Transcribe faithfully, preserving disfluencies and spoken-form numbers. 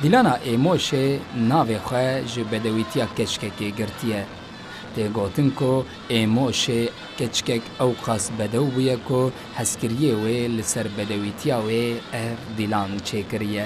Dîlana Êmoşê navê xwe ji bedewîtiya keçkekê girtiye. Tê gotin ku Êmoşê keçkek ewqas bedew bûye ku hezkiriyê wê li ser bedewîtiya wê ev dîlan çêkiriye.